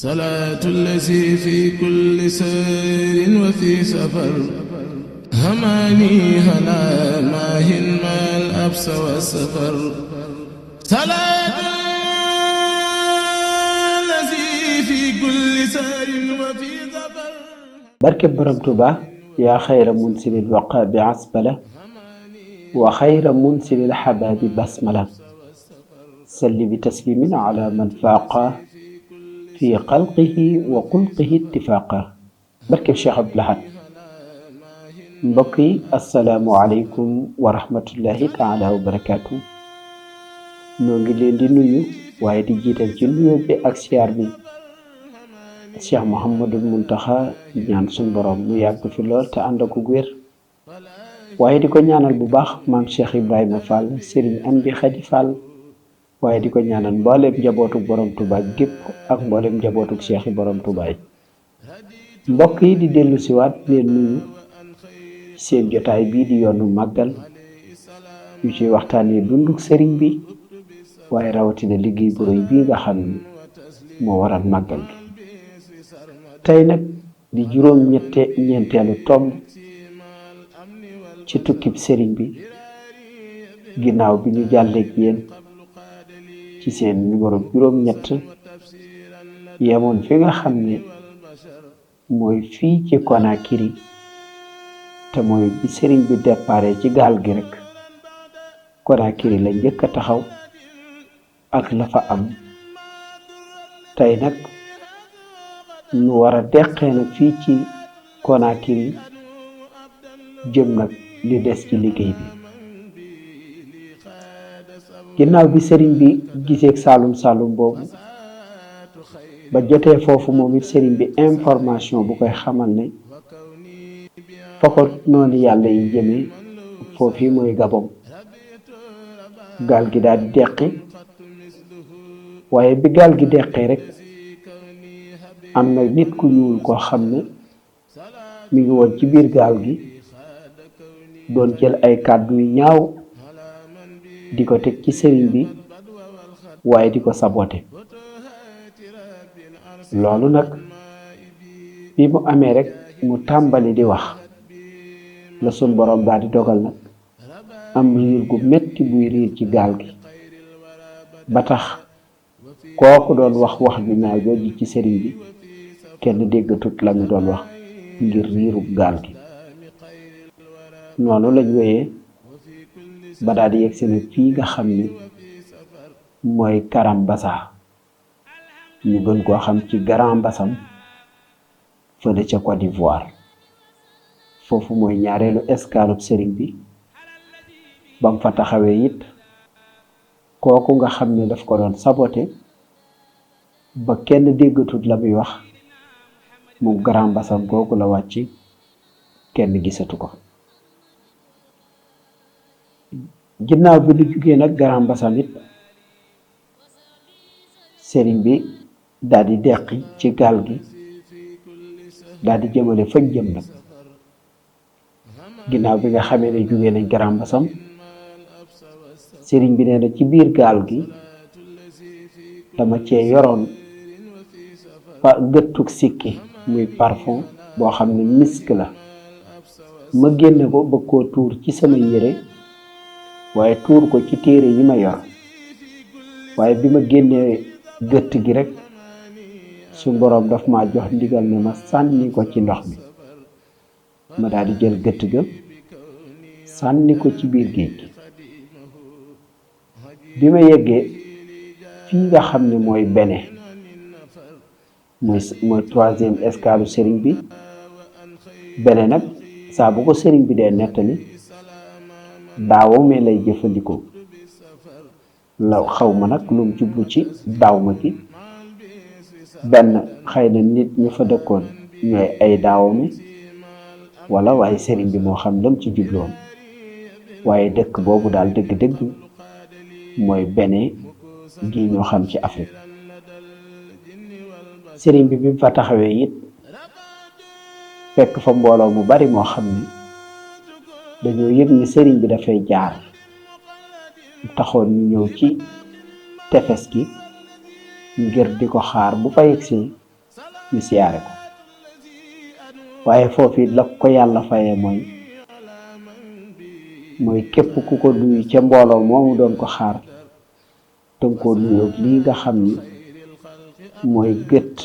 salaatu llazi fi kulli sayrin wa fi safar hamaani halaa maahin maal absa wa safar salaatu llazi fi kulli sayrin wa fi safar. barke borom Tuuba yaa xayra munsilil waqa bi asbala wa xayra munsilil xabaabi basmala salli bi taslimin ala man faaqa fi xalqihi wa xulqihi ittifaaqa. barke Cheikh Abdou Lahad. mbokk yi asalaamualeykum wa rahmatullahi taala wa barakaatu. noo ngi leen di nuyu waaye di jiital ci nuyoo bi ak siyaar bi Cheikh Mouhamadul Muntaxa ñaan suñ borom mu yàgg fi lool te ànd ak wér waaye di ko ñaanal bu baax maam Cheikh Ibrahima Fall Serigne Amdi Xadi Fall waaye di ko ñaanal mboolem njabootu borom Touba gépp ak mboolem njabootu Cheikh yi borom Touba yi. mbokk yi di dellu siwaat leen nuyu seen jotaay bii di yoonu màggal yu ci waxtaanee dunduk sëriñ bi waaye rawatina liggéey bu rëy bii nga xam ni moo waral màggal gi. tey nag di ñeenteelu tomb ci tukkib sëriñ bi ginnaaw bi ñu jàlleeg yéen ci seen numéro juróom-ñett yemoon fi nga xam ne mooy fii ci Conakry te mooy bi sëriñ bi déparé ci gaal gi rek Conakry la njëkk a taxaw ak la fa am. tey nag ñu war a deqee nag fii ci Conakry jëm nag li des ci liggéey bi. ginnaaw bi sëriñ bi gisee saalum boobu ba jotee foofu moom it sëriñ bi information bu koy xamal ne fa ko noonu yàlla yi jëmee foofu mooy Gabon. gaal gi daal di deqi waaye bi gaal gi deqee rek am na nit ku ñuul koo xam ne mi ngi woon ci biir gaal gi doon jël ay kàddu yu ñaaw di ko teg ci sëriñ bi waaye di ko sabote. loolu nag bi mu amee rek mu tàmbali di wax la sun borom daal di dogal nag am riir gu metti buy riir ci gaal gi ba tax kooku doon wax ju ñaaw jooju ci sëriñ bi kenn déggatut la mu doon wax ngir riiru gaal gi. noonu lañ wéyee ba daal di yegg seen fii nga xam ni mooy Karambassa ñu gën koo xam ci Grand Bassam fële ca Côte d'Ivoire. foofu mooy ñaareelu escale sëriñ bi. bam fa taxawee it kooku nga xam ne daf ko doon saboté ba kenn déggatut la muy wax moom Grand Bassam kooku la wàcc kenn gisatu ko. ginnaaw bi lu jugee nag Grand Bassam it sëriñ bi daal di deqi ci gaal gi daal di jëmale fañ jëm nag. ginnaaw bi nga xamee ne jugee nañ Grand Bassam sëriñ bi nee na ci biir gaal gi dama cee yoroon gëttug sikki muy parfum boo xam ne misk la. ma génne ko bëgg koo tuur ci sama yére waaye tuur ko ci téere yi ma yor waaye bi ma génnee gëtt gi rek su boroom daf ma jox ndigal ne ma sànni ko ci ndox mi. ma daal di jël gëtt ga sànni ko ci biir géej gi. bi ma yeggee fii nga xam ne mooy Bénin mooy troisième escale sëriñ bi. Bénin nag saa bu ko sëriñ bi dee nettali daawame lay jëfandikoo la xaw ma nag lum jublu ci daaw ma gi. benn xëy na nit ñu fa dëkkoon ñooy ay daawame wala waaye sëriñ bi moo xam lam ci jubloon waaye dëkk boobu daal dëgg-dëgg mooy Bénin gi ñoo xam ci Afrique. sëriñ bi mu fa taxawee it fekk fa mbooloo mu bari moo xam ne dañoo yëg ni sëriñ bi dafay jaar taxoon ñu ñëw ci tefes gi ngir di ko xaar bu fa yegsee ñu siyaare ko waaye foofu it la ko yàlla fayee mooy képp ku ko nuyu ca mbooloo moomu doon ko xaar danga koo nuyoo lii nga xam ni mooy gëtt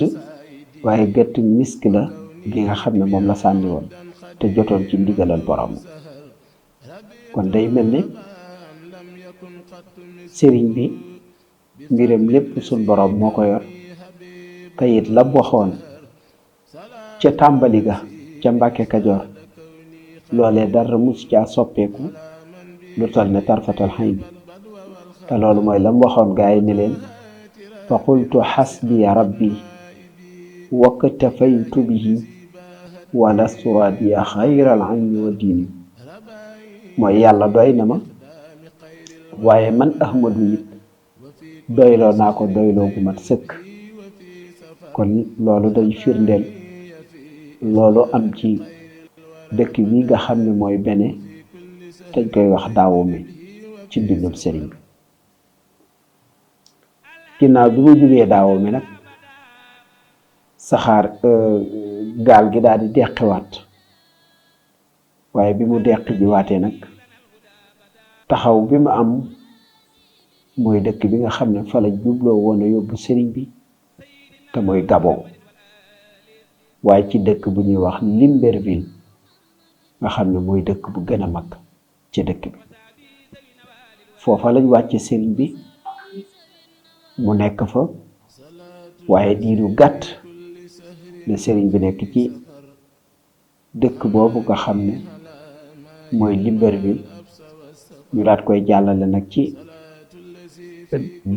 waaye gëtt misk la gi nga xam ne moom la sànni woon te jotoon ci ndigalal borom kon day mel ne sëriñ bi mbiram lépp suñ borom moo ko yor te it la waxoon ca tàmbali ga ca Mbàkke Kajoor loolee dara mus caa soppeeku lu toll ne tarfatal xayn bi te loolu mooy lam waxoon gaa yi ni leen fa qultu xasbiya rabbi waktafaytu bihi wa lastu raadiya xayral ilmi wa diini mooy yàlla doy na ma waaye man Ahmadu it doyloo naa ko doyloo gu mat sëkk kon loolu day firndeel loolu am ci dëkk bi nga xam ne mooy Bene dañ koy wax Dahomey ci mbindum sëriñ bi ginnaaw bi mu jógee Dahomey nag saxaar gaal gi daal di deqiwaat waaye bi mu deqi ji waatee nag taxaw bi mu am mooy dëkk bi nga xam ne fa la jubloo woon a yóbbu sëriñ bi te mooy Gabon waaye ci dëkk bu ñuy wax Libreville nga xam ne mooy dëkk bu gën a mag ci dëkk bi foofa lañ wàcce sëriñ bi mu nekk fa waaye diiru gàtt ne sëriñ bi nekk ci dëkk boobu nga xam ne mooy Libreville ñu daat koy jàllale nag ci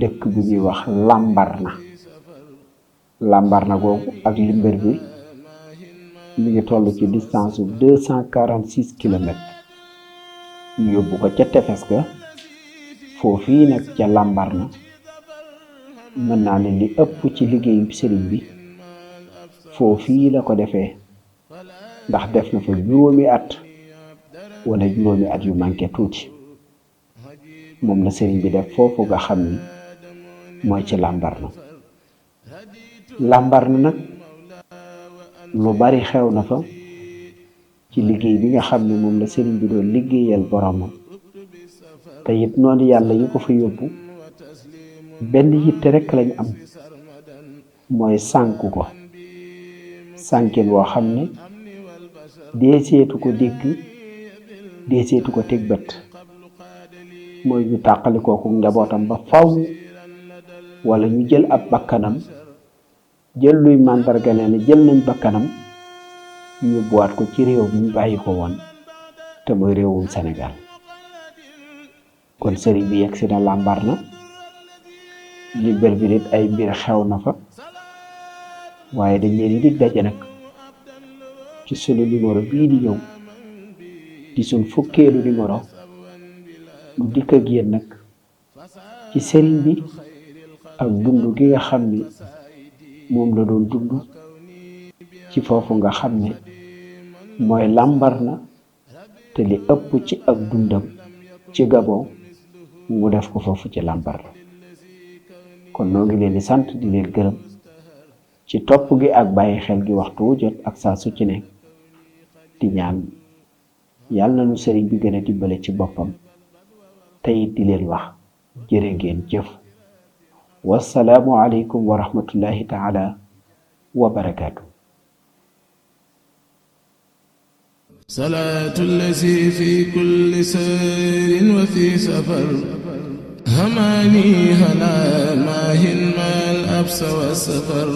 dëkk bu ñuy wax Lambaréné googu ak Libreville mi ngi toll ci distance bu 246 kilomètres ñu yóbbu ko ca tefes ga foofii nag ca Lambaréné mën naa ne li ëpp ci liggéeyu sëriñ bi foofii la ko defee ndax def na fa juróomi at wala juróomi at yu manqué tuuti moom la sëriñ bi def foofu nga xam ni mooy ci Lambaréné nag lu bari xew na fa ci liggéey bi nga xam ne moom la sëriñ bi doon liggéeyal boromam te it noonu yàlla yi ko fa yóbbu benn yitte rekk lañ am mooy sànku ko sànkin woo xam ne deeseetu ko dégg deeseetu ko teg bët mooy ñu tàqali kooku njabootam ba faw wala ñu jël ab bakkanam jël luy màndarga ne jël nañ bakkanam yóbbuwaat ko ci réew mi ñu bàyyi ko woon te mooy réewum Sénégal kon sëriñ bi yegg si na Lambaréné Libreville it ay mbir xew na fa waaye dañ leen di dig daje nag ci sunu numéro bii di ñëw di suñ fukkeelu numéro mu dikk ak yéen nag ci sëriñ bi ak dund gi nga xam ni moom la doon dund ci foofu nga xam ne mooy Lambaréné te li ëpp ci ak dundam ci Gabon mu def ko foofu ci Lambaréné kon noo ngi leen di sant di leen gërëm ci topp gi ak bàyyi xel gi waxtu wu jot ak saa su ci nekk di ñaan yàlla na nu sëriñ bi gën a dimbale ci boppam te it di leen wax jërë ngeen jëf wassalaamu aleykum wa rahmatullahi taala wa barakaatu. salaatu allazi fi kulli sayrin wa fi safar hamaani halaa maahin maal absa wa safar